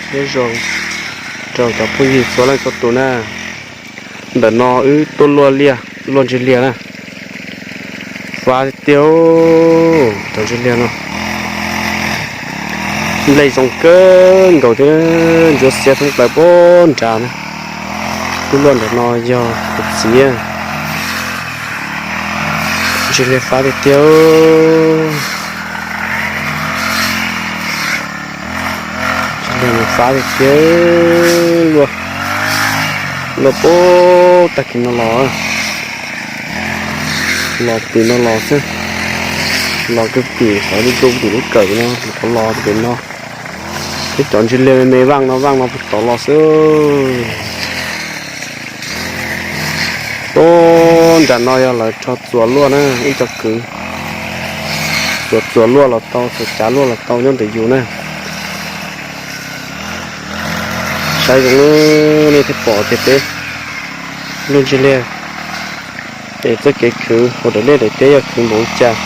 Nyob zoo rau cov phooj ywg txhua leej txhua tus na. Ntawm no wb tuaj luaj liaj, luaj ntsis liaj na. Fab tiag tiag, cov ntsis liaj no nplej zoo kawg nkaus thiab, ntsuab xiab thoob plaws puag nrad na. Wb luaj ntawm no yog kuv txiv. Ntsis liaj fab tiag tiag. Ntsis liaj fab tiag tiag, luaj, luaj puag tag kis no los, los tim no los xwb. Los kwv pim qhov dub dub tim lub kawm no, qhov los tim no. Thiab cov ntsis liaj me me vaaj no vaaj no puag tod los xwb. Puag nram no yog lawv rho txuas luaj na, ib co kwv txuas, txuas luaj los tau, txuas cav luaj los tau nyob ntawm yus na. Saib zoo nej thiaj pom tias peb luaj ntsis liaj es txoj kev khwv hauv daim liaj daim teb yog khwv npaum li cas.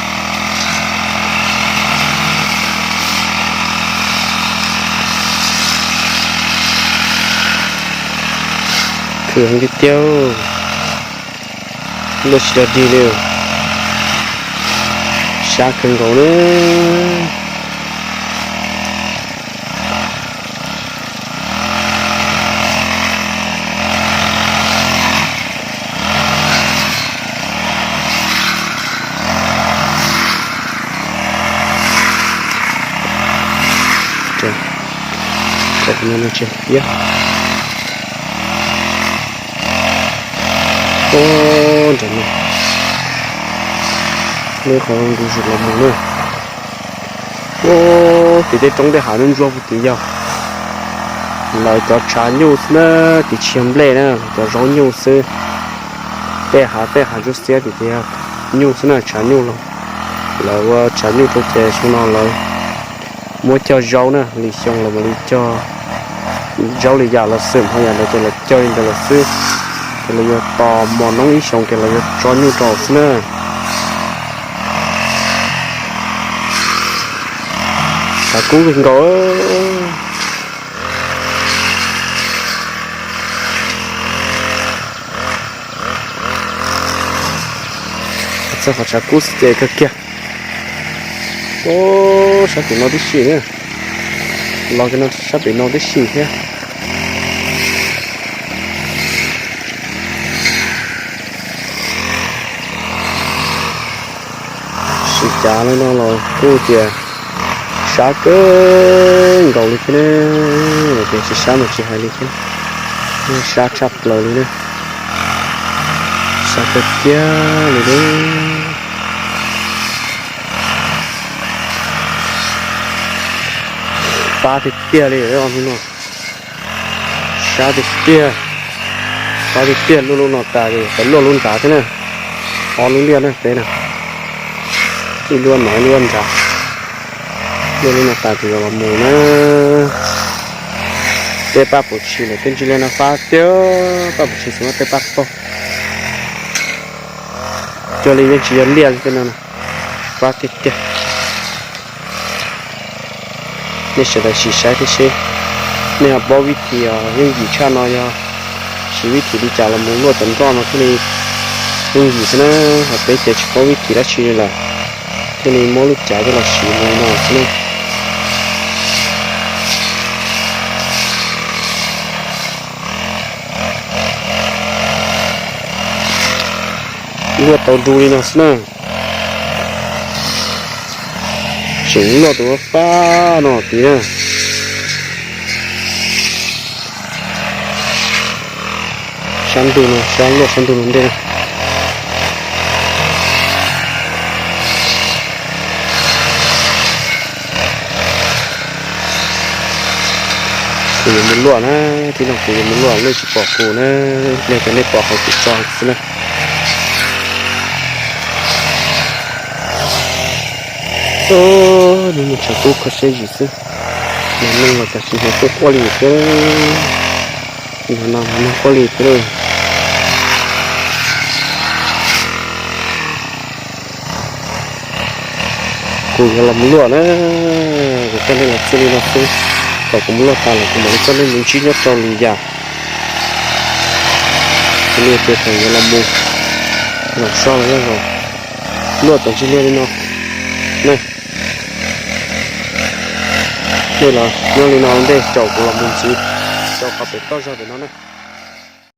Khwv heev tiag tiag, luaj tsis tau dig li, sab kawg nkaus na. Ub, ntawm no, lub qhov ntu zus los mus na. Ub, tim tej roob tej hav ntsuab ntsuab puag tim yog lawv cov tshav nyuj xwb na, tim tsis yog nplej na, cov zaub nyuj xwb. Tej hav tej hav ntsuab xiab tim ces yog nyuj xwb na, tshav nyuj los. Lawv ua tshav nyuj rau ces xyoo no lawv muab cog zaub na, lwm xyoo los mam li cog zaub lwm yam los xwb, ho yam ntawd ces lawv cog li ntawd lawm xwb. Ces lawv yuav tos mos noob ib xyoos ces lawv yuav tso nyuj rau xwb na. Tshav kub kawg nkaus. Txog qhov tshav kub xwb ces kawg kiag. Ub, sab pem no tib si na. Los kiag no sab pem no tib si thiab. Sim cav li no los kuj tias sab kawg nkaus li thiab ne. Tias tsis sab mas tsis hais li thiab, sab tshaj plaws li na. Sab kawg kiag li na. Fab tiag tiag li no. Sab tiag tiag. Fab tiag tiag, luaj lub no tas ces txawm luaj lub nrad thiab na. Ob lub liaj na peb na, ib lub no ib lub nrad. Luaj lub no tas ces yuav los mus na. Tej paj puv tshis lawm, tej ntsis liaj no fab tiag, paj puv tshis xwb mas tej paj toj. Cuag li yeej tsis yog liaj li tej no, fab tiag tiag. Nej sawv daws sim saib thiab seb nej ho paub vib thim yooj yim tshaj no yog siv vib thim li cas los mus luaj cov nroj no thiaj li yooj yim xwb na. Ho peb ces tsis paub vib thim dab tsi li lawm, thiaj li muab lub cav coj los siv mus li no xwb na. Luaj tau du li no xwb na. Tseem luaj tus fab no tid na. Sab ntug no, sab luaj sab ntug no ntej na. Kuv yuav mus luaj na, tib no kuv yuav mus luaj, nej tsis pom kuv na, nej cov nej pom qhov kuv tso xwb na. Nws mus tshav kub kho siab zim xwb, mas neeg los tam sim no kuj quaj li thiab, no no mas neeg quaj li thiab. Kuv yuav los mus luaj na, kuv coj nej los txij li no xwb. Thaum kuv mus luaj tas lawm kuv mam li coj nej mus ntsib nyob rau lwm yam. Kuv li tias thaum yuav los mus zaum so los yog zaum luaj tom ntsis liaj li no ne, nej los nyob li no ua ntej caum kuv los mus ntxiv rau qhov pem toj zog pem no na.